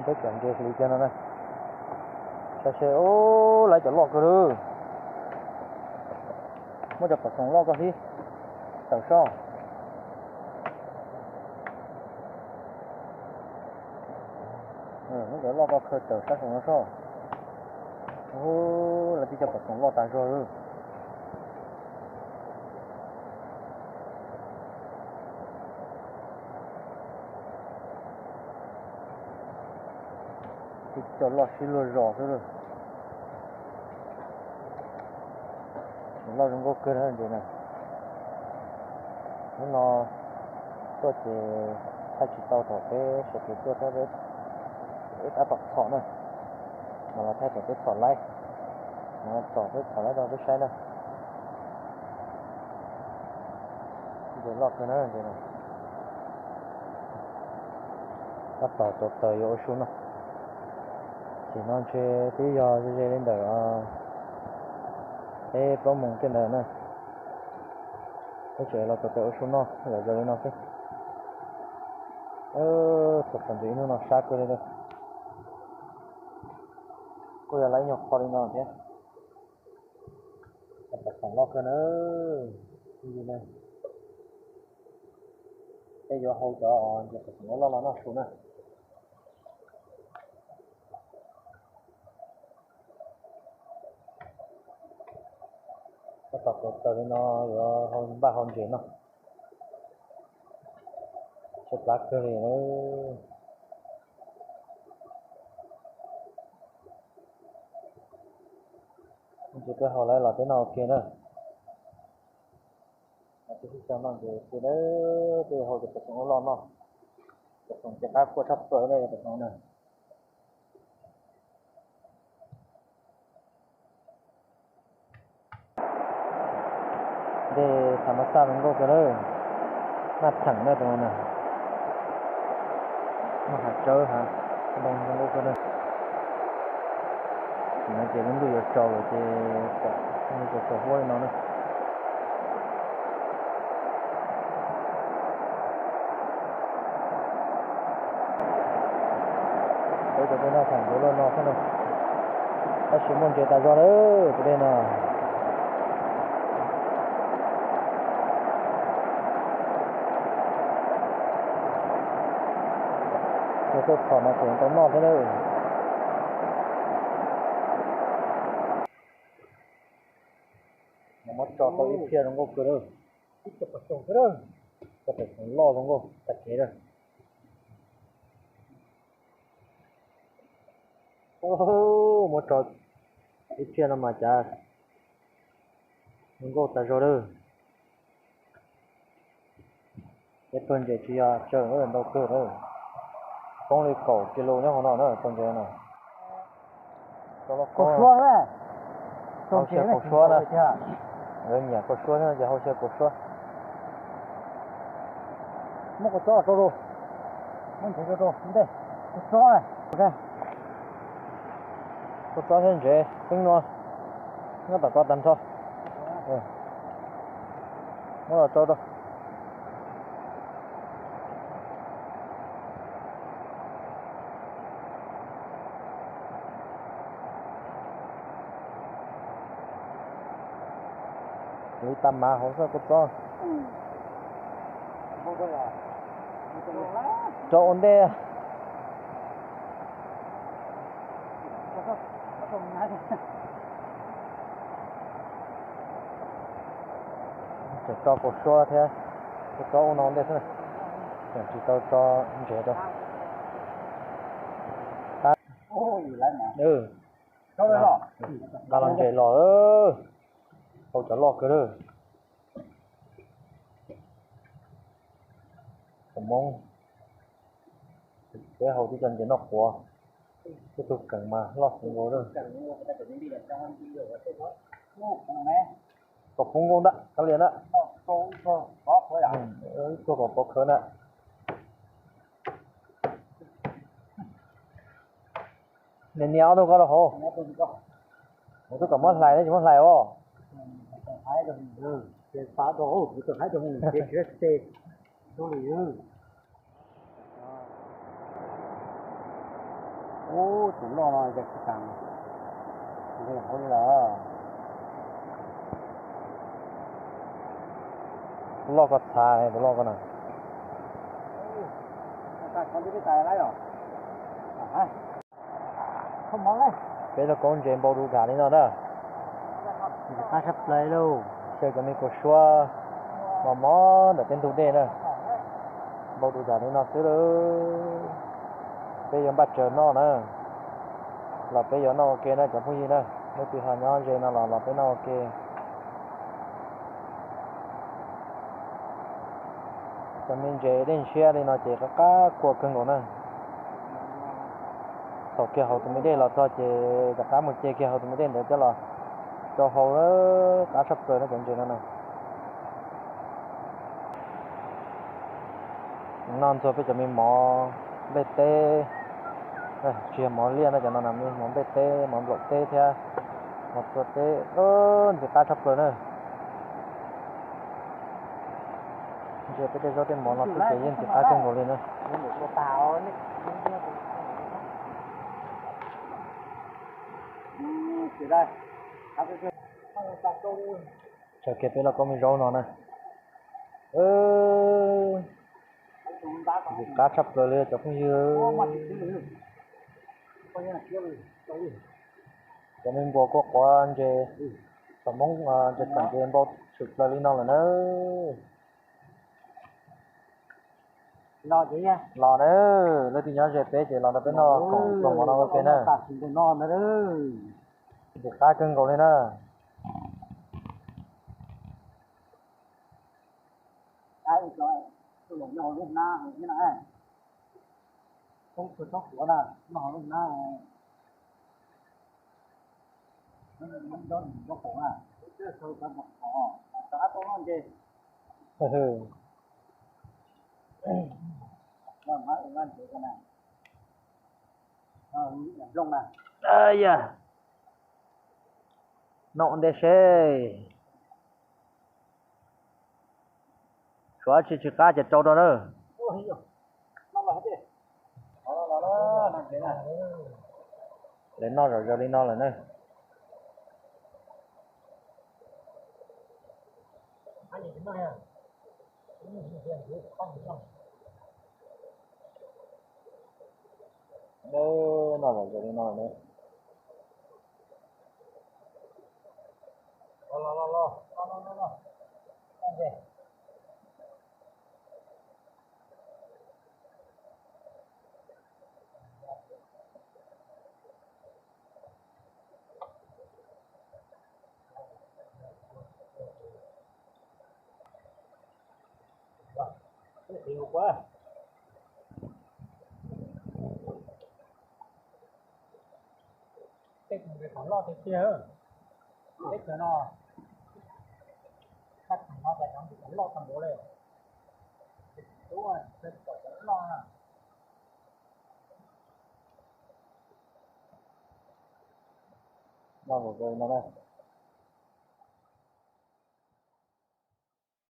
Peb cov ntses hliv kiag no na. Saib seb, ub, lawv cov loj kawg lawm. Muab cov pam xoom loj koj hlib tawm soj. Muab cov loj koj khaws tawm sab saum no soj. Ub, lawv tib co pam xoom loj tas zog lawm. Tib co loj sib luag zos xwb lawm. Loj zoo nkauj kawg na ntses na. Hnub no tuaj ces thaij tsis tau thaum peb sawv kev tuaj thiab, peb tab tom txhom na. Mas los thaij thaum peb txhom laib, mas txhom peb txhom laib rau peb saib na. Ntses loj kawg na ntses na. Tab tom tuav taws yuav ua su noj. Tam sim no ntshe twb yog ze ze li ntawm peb plaub moos tej ntawd na. Peb tseem los tuav taws ua su noj zom zaws li no xwb. Txhom txhom ntses ib hnub no sab kawg li lawm. Kuj yog lawv ib nyuag qho li no thiab. Pam xoom loj kawg na. Peb yuav hau cov ntses pam xoom loj loj no noj su na. Tab tom tuav taws li no yuav hau npaj hau ntses noj. Tshaib plab kawg li na. Ntses peb hau lawm los peb noj ua ke na. Peb sib xyaw noj ntses ua ke na, peb hau cov pam xoom loj loj noj. Pam xoom ces qab kua tshaj plaws na, pam xoom na. Dej tham mas xaj zoo nkauj kawg lawm. Naj theem na tus no na. Noj hav tsawb hav ntoo zoo nkauj kawg na. Tam no ces lub ntuj yuav tsaus lawm ces kom ntuj tsaus tsaus huab li no na. Peb cov peb noj thaum ntses loj no xwb na, tab sis muaj ntses tas zog lawm tus dej no. Cov tuaj txhom mas tseem tau noj thiab lawm. Muab tso tau ib phiaj zoo nkauj kawg lawm. Ib co pam xoom loj zoo nkauj tag kev lawm. Muab tso ib phiaj no mas cas zoo nkauj tas zog lawm. Peb pawg ntses tsis yog tsawg, ntau kawg lawm. Poob li kaum kis lus nyob hauv no na pawg ntses no. Kaum suab, hau xyaw kaum suab na. Nkawd nyiam kaum suab thiab ces hau xyaw kaum suab. Muab kua txob rau, muab ntses rau rau ntej, kua txob, kua txob thiab ntses peb nua nyob tom ko tag nrho. Muab los rau rau. Ua li tas mas hauv xwb kua txob. Rau ua ntej. Tseem tso kaum suab thiab, kua txob ua no ua ntej xwb, tseem tsis tau tso ntses rau. Nqa los ntses los, hau cov loj kawg lawm. Tus Hmoob, peb hau tib co ntses noj quav, tej tug keem mas loj heev nkaus lawm. Kom puv nkaus ntag, kav liam ntag. Ib tug kom pov khawv ntag. Nias nias ob tug ko rau hauv. Kuv twb kom muab hlais, tsis muab hlais os. Ces pab rau, kuv tseem haib rau, ces tsis tse, rau li. Ub, tus loj no yog tsis tas, nqis hauv li lawm. Loj koj txhav, tus loj koj na. Peb lub kaub ntses npau du dam li no na. Qab tshaj plaws lauj. Xyaw cov me kua suab mos mos ntawm tej ntug dej na. Npau du dam li no xwb lauj. Peb yuav npaj tsaws noj na. Los peb yuav noj ua ke na cov phooj ywg na. Leej twg ho nyob ze no los los peb noj ua ke. Cov me ntses dej ntshiab li no ces qab qab kua kawg nkaus na. Thaum kiag hauv tus me dej los txog ces rov qab mus ce kiag hauv tus me dej ntawd coj los rau hau, qab tshaj plaws na cov ntses no na. Noj ntxuag peb cov me mov nplej teb, tsis yog mov liaj no, cov no me mov nplej teb, mov nplaum teb thiab mov txua teb, ntxim qab tshaj plaws na. Ntsia peb tej zaub tej mov no xwb ces yeej ntxim qab kawg nkaus li na. Tsaws kiag peb lub kaub me zaub no na. Ntxim qab tshaj plaws li cov phooj ywg. Cov me npua kuaj quav ntses, thaum Hmoob ntses txom ntses npau tshwm plaws li no lawm na. Los na, leej twg nyob ze peb ces los nrog peb noj khoom pluas mov no ua ke na. Ntxim qab kawg nkaus li na. Yog, noj ua ntej seb. Suav tsis tsis qab ces rau rau na. Lawv noj zom zaws li no lawm na. Noj zom zaws li no lawm na. Teb chaws no, teb chaws no, teb chaws no ces loj tag npaum li. Tub, pom cov loj na. Noj zom zaws no na.